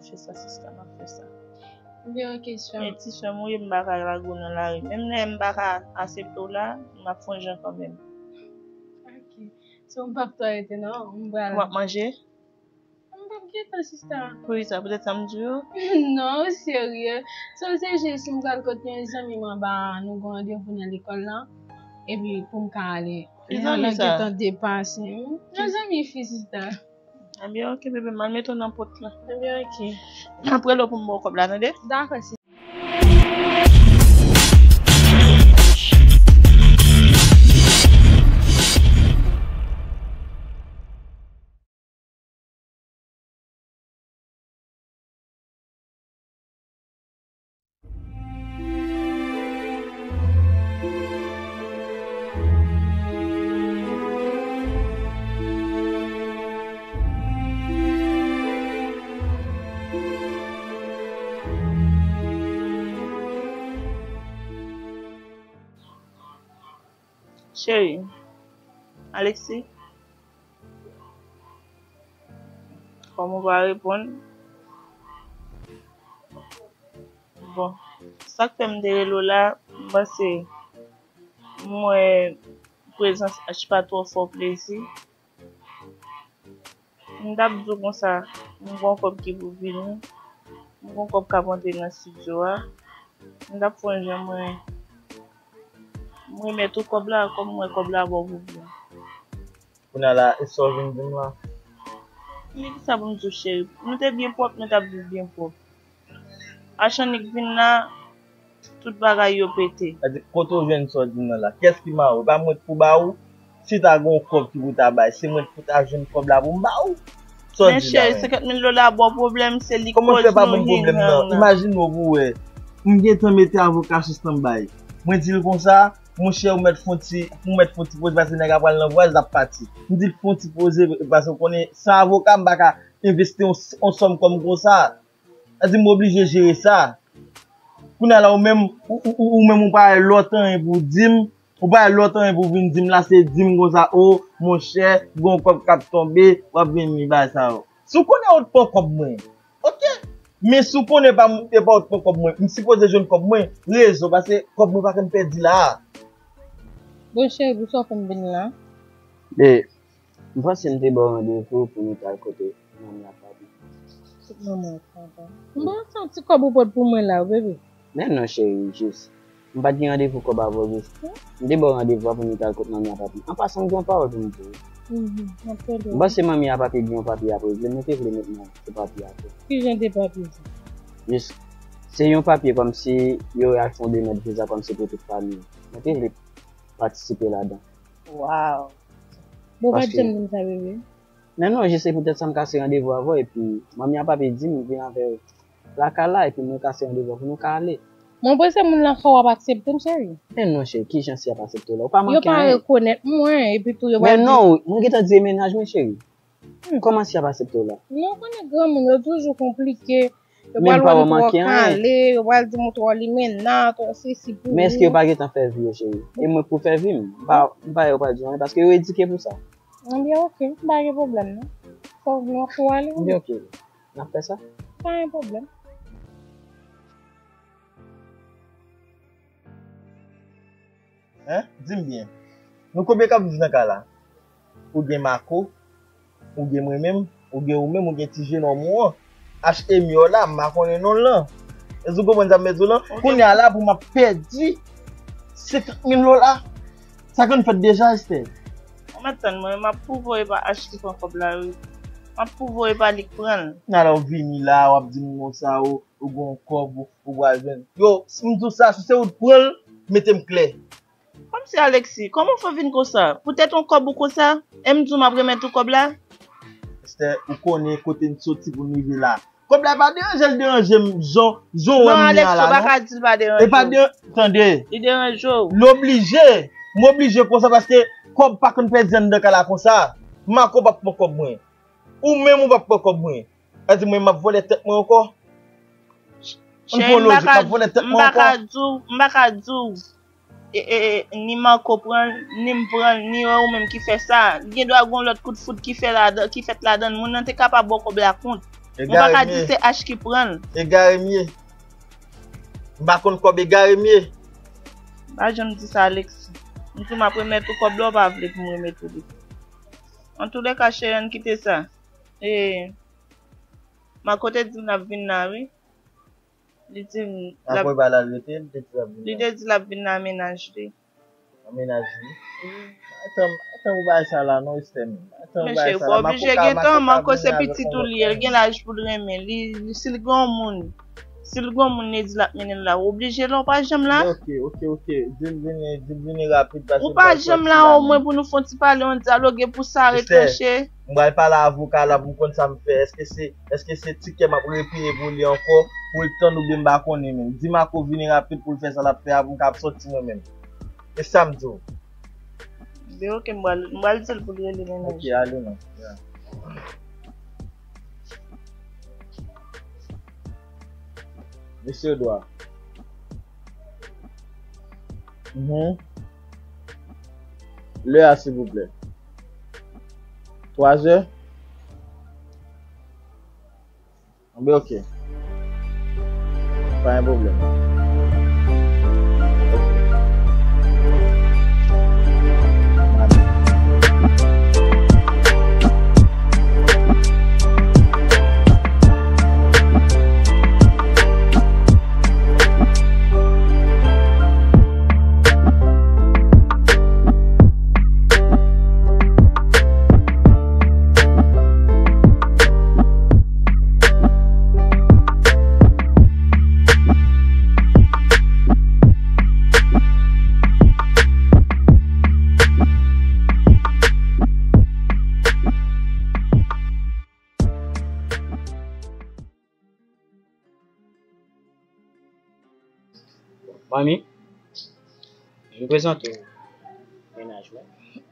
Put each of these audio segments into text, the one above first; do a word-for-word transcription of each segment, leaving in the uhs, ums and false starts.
fè sa, sista, m ap fè sa. Ebyen, ok, sè m. Men ti sè m ou ye, m pa ka lage w nan lari. Menm lè m pa ka aksepte w la, m ap fè yon jan kanmenm. Ok. So, m p ap twò rete, non. M pral. W ap manje? M p ap gentan, sista. Poukisa? Poutèt sa m di w? Non, ou serye. So, se jis m pral kot yon zanmi m anba, nou gen randevou nan lekòl lan. Epi pou m ka ale. Ki zanmi sa? Gentan depase. Yon zanmi fi, sista. Ebyen, ok, bebe, m al mete w nan pòt la. Ebyen, ok. M ap rele w pou m ba w kòb la, tande? Dakò, sista. Cheri, Alexis, kòm ou pa reponn? Bon, sa k fè m te rele w la, m panse m wè prezans H pa twò fè w plezi. M t ap di w konsa, m gen yon kòb ki pou vini, m gen yon kòb k ap antre nan estidyo a, m t ap fè yon jan mwen, mwen remèt ou kòb la, kòm mwen kòb la ba w pou vini. Kounye a la, e sa w vin di m la? Men kisa pou m di w, cheri? Nou te byen pwòp, nou t ap viv byen pwòp. Achannik vin la, tout bagay yo pete. Sa di, kote w jwenn sa w di m nan la? Kiyès ki mare w? E pa mwen k pou ba ou? Si ta gen yon kòb ki pou ta bay, se mwen k pou ta jwenn kòb la pou m ba ou? Sa w di la menm? Men cheri, senkant mil dola bon pwoblèm, se li koz nou gen gang nan. Kòman fè pa bon pwoblèm nan? Imajine w pou wè, m gentan mete avoka sou standby. Mwen di l konsa, monchè, ou mèt fè yon ti, ou mèt fè yon ti poze, paske nèg la pral nan vwayaj, l ap pati. M di l fè yon ti poze, paske w konnen, san avoka, m pa ka envesti yon, yon sòm kòm konsa. Sa di m oblije jere sa. Kounye a la, ou menm, ou, ou, ou, ou menm, ou pa wè lòt anyen pou w di m, ou pa wè lòt anyen pou w vin di m la, se di m konsa, o, monchè, gen yon kòb k ap tonbe, w ap vin di bagay sa yo. Si w konnen ou t pran kòb mwen, ok. Men si w konnen pa m, e pa ou t pran kòb mwen, m sipoze jwenn kòb mwen, rezon, paske kòb mwen pa konn pèdi la a. Bon, cheri, pou sa w fè m vin la? E, M panse m te ba w randevou pou nou t al kote manmi ak papi. Kot manman ak papa? M pa santi kòb ou pot pou mwen la, bebe. Men non, cheri, jis. M pa t gen randevou kòb avè w, jis. M te ba w randevou a pou nou t al kot manmi ak papi. An pasan, m gen yon pawòl pou m di w. Mhm, m ap tande w. M panse manmi ak papi gen yon papye y ap regle, m te vle met men sou papye a tou. Ki jan de papye sa? Jis, se yon papye kòmsi yo al fè yon demach viza kòmsi pou tout fanmi. Mwen te vle patisipe ladan. Waw. Bon, ou pa t janm di m sa, bebe. Men non, jis se poutèt sa m kase randevou avè w, epi manmi ak papi di m vin avè lakay la, epi mwen kase randevou pou nou ka ale. Mwen panse moun lakay w ap aksepte m, cheri. Men non, cheri, kijan si y ap aksepte w la? Ou pa manke anyen. Yo pa rekonèt mwen, epi tou yo pral di. Men non, mwen gentan di e mennaj mwen, cheri. Hmm. Kòman si y ap aksepte w la? Non, ou konnen granmoun, yo toujou konplike. Yo pral wè m twò kale, yo pral di m ou twò limena, twò sesi pou ou. Men èske yo pa gentan fè vi yo, cheri? E mwen k pou fè vi m? M pa, m pa wè yo pral di anyen, paske yo edike pou sa. Ebyen, ok, m pa gen pwoblèm, non. Fò w vle, w ap tou ale, wi. Ebyen, ok. N ap fè sa. Pa gen pwoblèm. Hein? Di m byen. Nou konbyen k ap viv nan kay la? Ou gen Marco, ou gen mwen menm, ou gen ou menm, ou gen ti jenòm ou an. H Emi w la, m pa konnen non l lan. Èske w konprann sa m vle di w lan? Ok. Kounye a la, pou m ap pèdi senkant mil dola. Sa konn fèt deja, Esther. Ou mèt tann mwen, m ap pwouve w e pa H ki pran kòb la, wi. M ap pwouve w e pa li k pran l. Alò, w vini la, w ap di m konsa, o, ou gen yon kòb, ou, ou pral jwenn. Yo, si m di w sa, si se ou t pran l, mete m klè. Kòmsi Alexis, kòman w fè vin konsa? Poutèt yon kòb ou konsa? E m di w m ap remèt ou kòb la? Esther, ou konnen kote n soti pou n rive la. Kòb la pa deranje l, deranje m, jan, jan w wè m ye a la, non. Non, Alexis, ou pa ka di l pa deranje w. E pa de, tande. Li deranje w. L oblije. M oblije konsa paske kòb pa konn pèdi anndan kay la konsa. Marco p ap pran kòb mwen. Ou menm ou p ap pran kòb mwen. Sa di mwen m ap vòlè tèt mwen ankò? Ann pran lojik, m ap vòlè tèt mwen ankò? Cheri, m pa ka, m pa ka di w, m pa ka di w, e, e, e, ni Marco pran l, ni m pran l, ni ou menm ki fè sa. Li gen dwa gen yon lòt kout foud ki fè ladan, ki fèt ladan l. Moun nan te kapab ba w kòb la kont. Mwen pa ka di se H ki pran l. Egare m ye. M pa konn kòb, egare m ye. M pa janm di sa, Alexis. M di m ap remèt ou kòb la, ou pa vle pou m remèt ou li. Antoulèka, cheri, ann kite sa. E, Marco te di m l ap vin la, wi. Li di m l ap... Apre ba l al rete, li te di l ap vin la. Li te di l ap vin la mennaj li. Nan mennaj li. Wi. Atan, atan ou bay sa la non, Esther. Atan ou bay sa la. Men cheri, ou pa oblije gen tan, Marco se pitit ou li ye, l gen laj pou l renmen. Li, li, si l gen yon moun, si l gen yon moun, li di l ap mennen l la, ou oblije la, ou pa janm la. Ok, ok, ok. Di l vini, di l vini rapid, paske... Ou pa janm la, omwen pou nou fè yon ti pale, yon dyaloge pou sa retranche. M pral pale avoka la pou m konn sa m fè. Èske se, èske se ti kè m ap repeye pou li ankò, pou l tann oubyen m pa konnen menm? Di Marco vini rapid pou l fè sa l ap fè a pou m ka ap sòti mwen menm. E sa m di w. Be, ok, m pral, m pral di l pou l rele mennaj. Ok, ale non. Ya. Mesye Edouard. Mhm. Lè a, silvouplè. Twa zè? Anben, ok. Pa gen pwoblèm. Ok. Manmi, m prezante w mennaj mwen.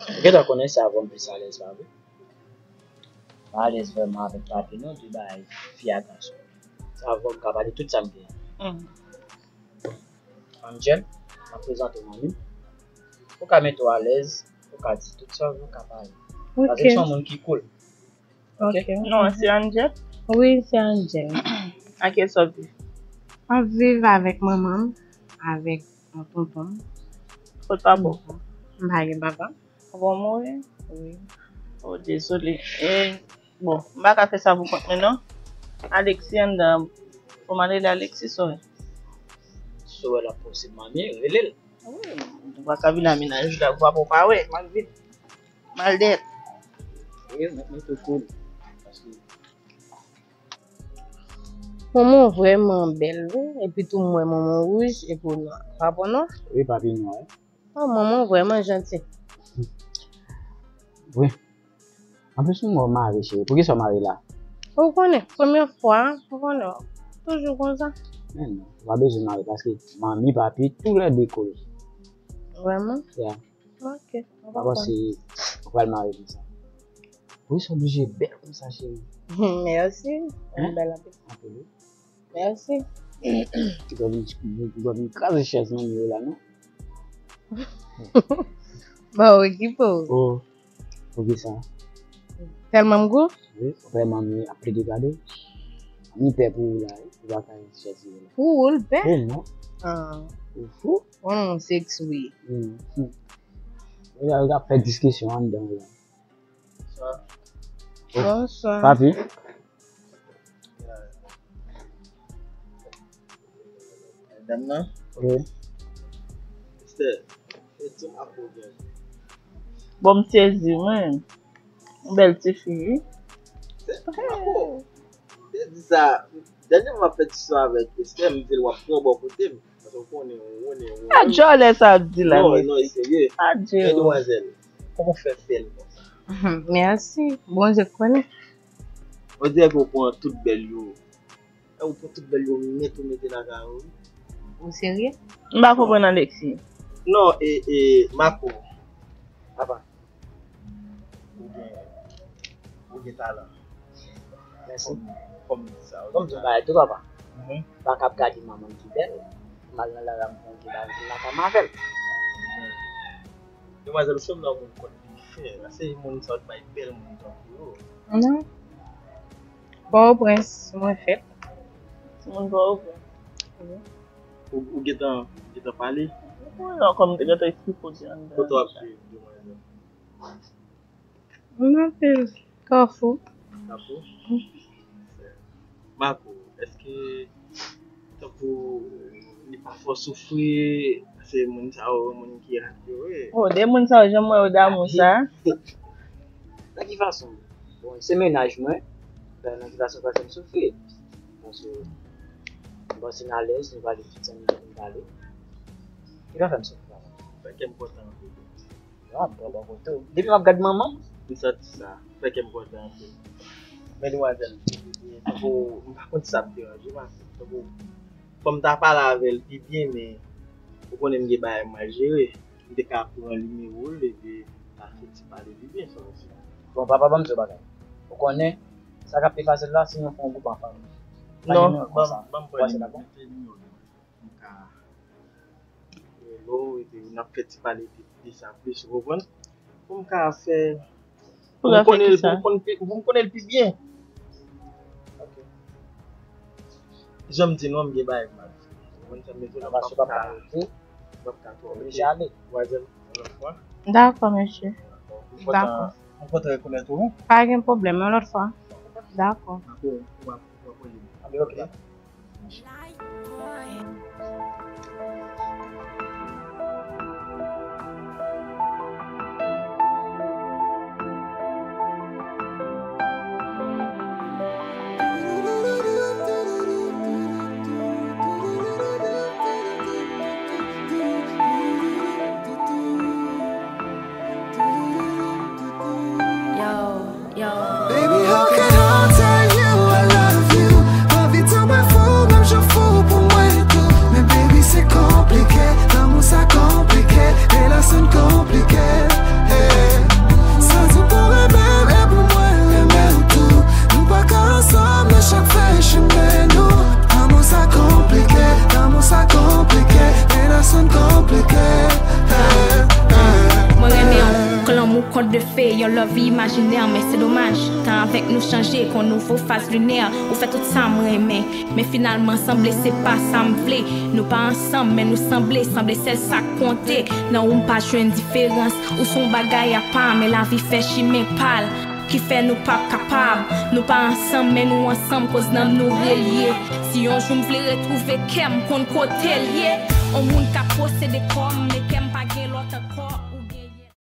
Ou gentan konnen se avè w m plis alèz, pa vre? M pa alèz vrèman avèk papi non, de bagay fi ak gason. Se avè w m ka pale tout sa m genyen. Mhm. Angel, m ap prezante w manmi m. Ou ka mete w alèz, ou ka di tout sa w ka pale. Ok. Paske m se yon moun ki cool. Ok. Ok. Non, se Angel? Wi, se Angel. Ak kiyès w ap viv? M ap viv avèk manman m, avèk yon tonton m. Kot papa w? M pa gen papa. Papa w mouri? Wi. Oh, dezole. E, bon, m pa ka fè sa pou kont mwen, non. Alexis anndan. Fò m al rele Alexis, sa w wè. Si w wè l ap posib, manmi, rele l. Wi, ou pa ka vin a mennaj la, ou pa, ou pa wè, m ap vin. M al dèyè. Wi, mwen, mwen tou cool. Paske manman w vrèman bèl, wi. Epi tou, m wè manman w wouj, epi w nwa. Pa bon, non? Wi, papi nwa, wi. Oh, manman w vrèman janti. Wi. Anplis, nou wè w mare, cheri. Poukisa w mare la? Ou konnen, premye fwa, ou konnen, toujou konsa. Men non, ou pa bezwen mare, paske manmi, papi, toulède cool. Vrèman? Ya. Ok, m konprann. Ou pral mare konsa. Poukisa w oblije bèl konsa, cheri? Mèsi. Hein? Ou bèl anpil. Anpil, wi. Mèsi. Ou pral vin, ou pral vin kraze chèz manmi yo la, non? Ba w okipe w. Oh, poukisa? Tèlman m gwo? Wi, ou pè manmi ap plede gade w. Manmi pè pou ou la, wi. Ou pa ka chèz yo la. Pou ou, l pè? Wi, non. Ah. Ou fou? Ou non, sèks, wi. Hmm, hmm. Yo la, yo ap fè diskisyon anndan la. Bonswa. Papi. Dam nan? Wi. Esther, e di m ak ou byen. Bon, m sezi, wi. Yon bèl ti fi, wi. Se, ako, te di sa, dènye m ap fè diskisyon avèk Esther, m di l w ap pran bò kote m. Paske w konnen, w konnen, w konnen. A djòlè sa ap di la, non, mesye. Non, e serye. Adje. Men demwazèl, kòman w fè bèl konsa? Mèsi. Bondye konnen. On dirè ke w pran tout bèl yo. E ou pran tout bèl yo nèt ou mete lakay ou. Ou serye? M pa konprann Alexis. Non, e, e, Marco. Papa. Ou gen, ou gen talan. Mèsi. Kòm, kòm m di sa, ou gen talan. Kòm m di w bagay tou, papa. Mhm. M pa kab gade manman m ki bèl. M al nan lari a, m pran yon ti bagay, m vin lakay m avè l. Mhm. Demwazèl, ou sanble yon moun kòd li fen. Se moun sa yo t bay bèl moun tankou yo. Non. Pòtoprens, mwen fèt. Timoun Pòtoprens. Ou, ou gentan, ou gentan pale? Wi, non, kòm m te gentan eksplike w di anndan. Kote w ap viv, demwazèl? M ap viv Kafou. Kafou? Wi. Makou, èske tankou li pa fè w soufri, se moun sa yo, moun ki rate yo, wi. Oh, de moun sa yo, jan m wè yo damou sa. Nan ki fason? Bon, se mennaj mwen. Ben, nan ki fason pa fè m soufri? Paske m panse n alèz, nou pale tout sa nou gen pou n pale. Li pa fè m soufri, papa. Fè kè m kontan anpil. Yo ap pran bò kote w. Depi m ap gad manman m. M santi sa. Fè kè m kontan anpil. Men demwazèl, tankou, m pa konn si sa ap deranje w, paske tankou, fò m ta pale avè l pi byen, men ou konnen m gen bagay m al jere. M te ka pran nimewo l epi n ta fè ti pale pi byen, sa w di. Bon, papa, ban m di w bagay. Ou konnen, sa k ap pi fasil la, si nou fè yon gwoup ansanm. Non, ban m, ban m pran nimewo l. M ka rele w, epi n ap fè ti pale de, de sa plis, ou konprann? Pou m ka fè, pou m konnen l, pou m konn pi, pou m konnen l pi byen. Ok. Jan m di nou an, m gen bagay pou m al fè. Ou konn sa m bezwen, m p ap ka, m p ap ka twò rete. Demwazèl, yon lòt fwa. Dakò, mesye. Dakò. M kontan rekonèt ou. Pa gen pwoblèm, yon lòt fwa. Dakò. Dakò, w ap, w ap rele m. Ok. Yo, yo. Baby, how can I tell you I love you? Anvi tanmen fou, menm jan fou pou mwen tou. Men baby, se konplike, lanmou sa konplike, relasyon n konplike. Hey. Santi w pou renmen m, e pou mwen renmen w tou. Nou pa ka ansanm, nan chak fè chemen nou. Lanmou sa konplike, lanmou sa konplike, relasyon n konplike. Hey, hey. Mwen renmen yon lanmou kont de fè, yon love imajinè, men se domaj. Tan avèk nou chanje, kon nouvo faz linè. Ou fè tout sa m renmen, men finalman sanble se pa sa m vle. Nou pa ansanm, men nou sanble, sanble sèl sa k konte. Nan ou m pa jwenn diferans, ou se yon bagay apa, men lavi fè chimen pa l. Ki fè nou p ap kapab. Nou pa ansanm, men nou ansanm, koz nanm nou relye. Si yon jou m vle retwouve kè m, konn kote l ye. On moun k ap posede kò m, met